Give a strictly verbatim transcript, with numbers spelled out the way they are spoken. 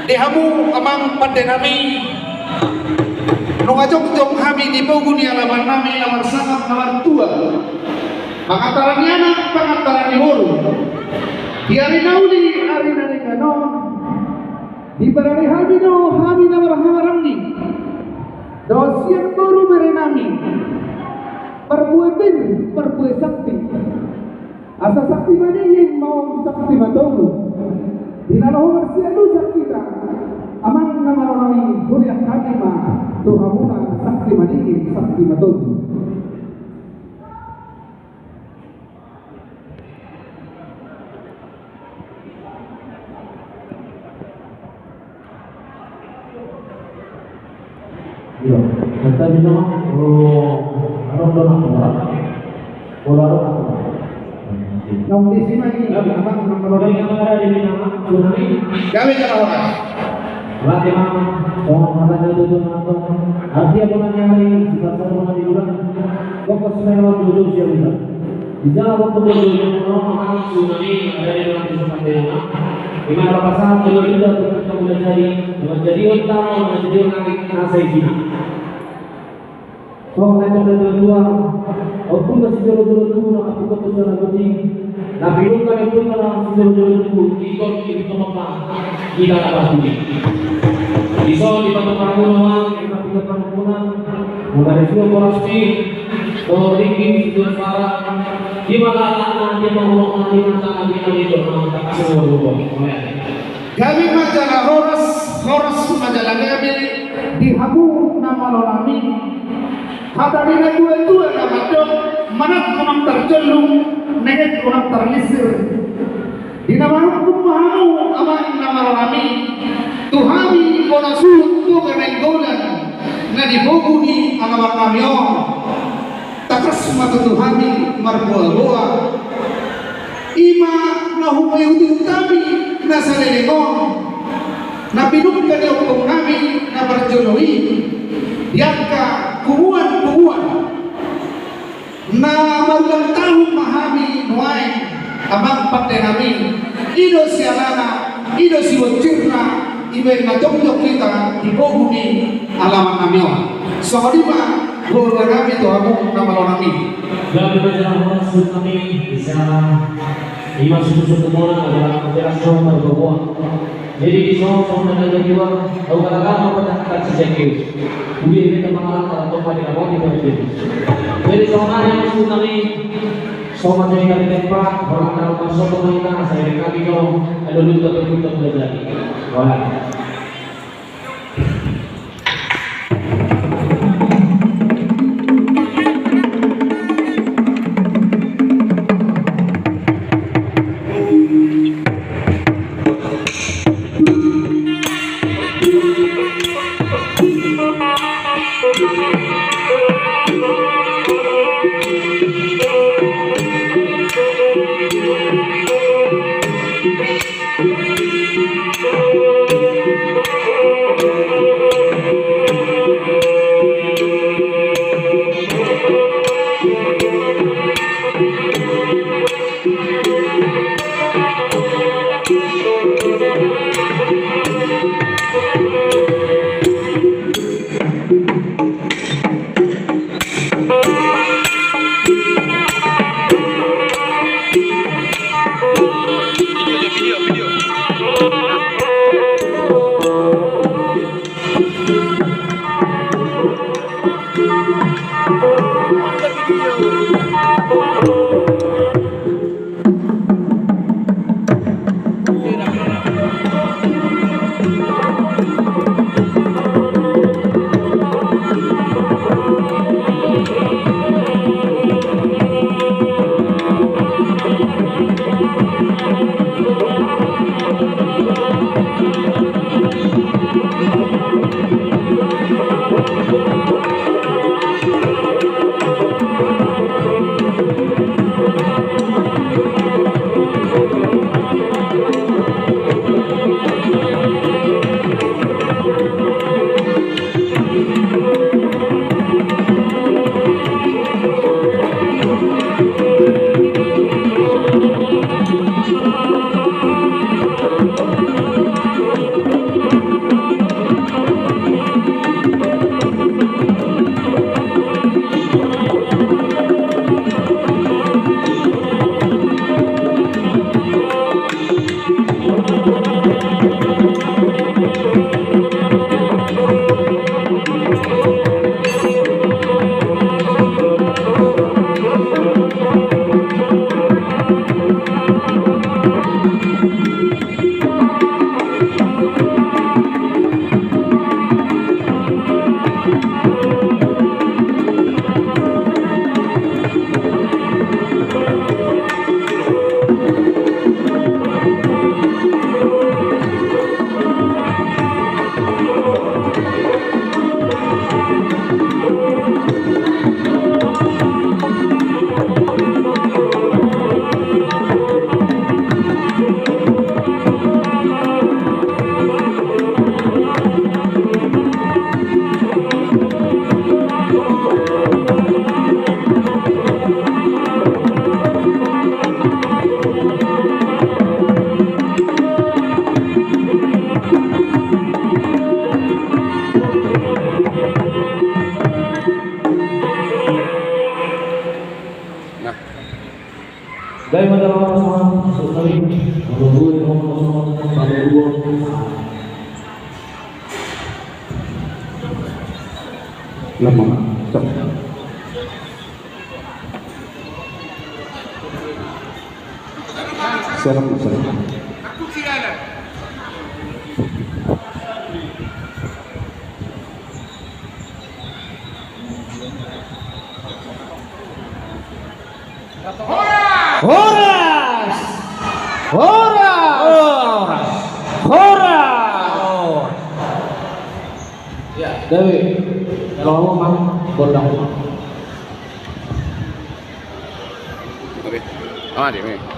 Di hamu amang pande nami, nunga jongjong hami di pogu ni alaman nami na marsangap na martua, pangantaran ni anak, pangantaran ni boru. Di ari na uli, ari na denggan on, diparade hami do hami na marhahamaranggi dohot sian boru bere nami, parbue pir, parbue sakti. Asa sakti madingin ma on, sakti matogu. Di na laho marsialusan hita, amang na malo nami, huliat hami ma tu hamuna sakti madingin, sakti matogu. Iya, serta bisa, oh, ada orang orang. Kalau ada orang. Nong di sini lagi, abang, nong kalau ada. Gabe kalau orang. Lagi, Mang. Oh, mata dia tuh, Mang. Arti apa namanya hari? Sebentar, sebentar, di bulan. Fokus memang dulu siap, bisa. Di dalam waktu berdoa, Mang, tsunami, ada di dalam kesempatan yang lama. Di mana pasangan keluarga untuk kita mulai jadi, menjadi utama, menjadi orang yang nasa izin. Tong na tong na tua, ompunta sijolo-jolo tubu na ompunta tu sana putih. Na pinungka ni ompunta na sijolo-jolo tubu, ikon ikon pemang. Kita dapat putih. Iso di batu panguna, di batu panguna. Maka di sini korasi, tolong tinggi, sijolo suara. Di mana anak, di mana anak, di mana anak, di mana anak, di mana anak. Gabe ma jala horas, horas ma jala gabe di hamu na malo nami. Hata ni na tua-tua na mandok, manat unang tarjolung, nenget unang tarlisir. Di na mahukum ma hamu amang na malo nami, tu hami bona suhut tu ganai golan na di pogu ni alaman nami on. Tangkas ma tutu hami marboa-boa. I ma na hupaihut-ihut hami na saleleng on, na pinungka ni ompung nami na parjolo i. Di angka punguan-punguan na marulang tahun ma hami nuaeng, amang pande nami. I do sialana, i do sibonsirna, i baen na jongjong hita di pogu ni alaman nami on. Songon i ma boru nami tu hamu na malo nami. Gabe ma jala horas suhut nami, di sana. I ma suhut-suhut muna, adalah majelas songon marboa. Jadi di songon-songon na gabe dua, au kata-kata ma pada kata si Jakius. Budi ini teman-teman, kalau mau di awal di Jakius. Jadi songon na ma suhut nami. Songon na hita di tempat, orang tahu masuk ke mana, saya kami dong, ada lupa tuh, lupa belajar. Wah. Baik, mata lawan sama, sama sekali. Kalau dua, dua, dua, dua, dua, dua. Lemah. Cok. Serang, serang. Horas! Horas! Horas! Horas! Ya, Dewi, kalau kamu mah gondang. Oke. Oh, ada, oke.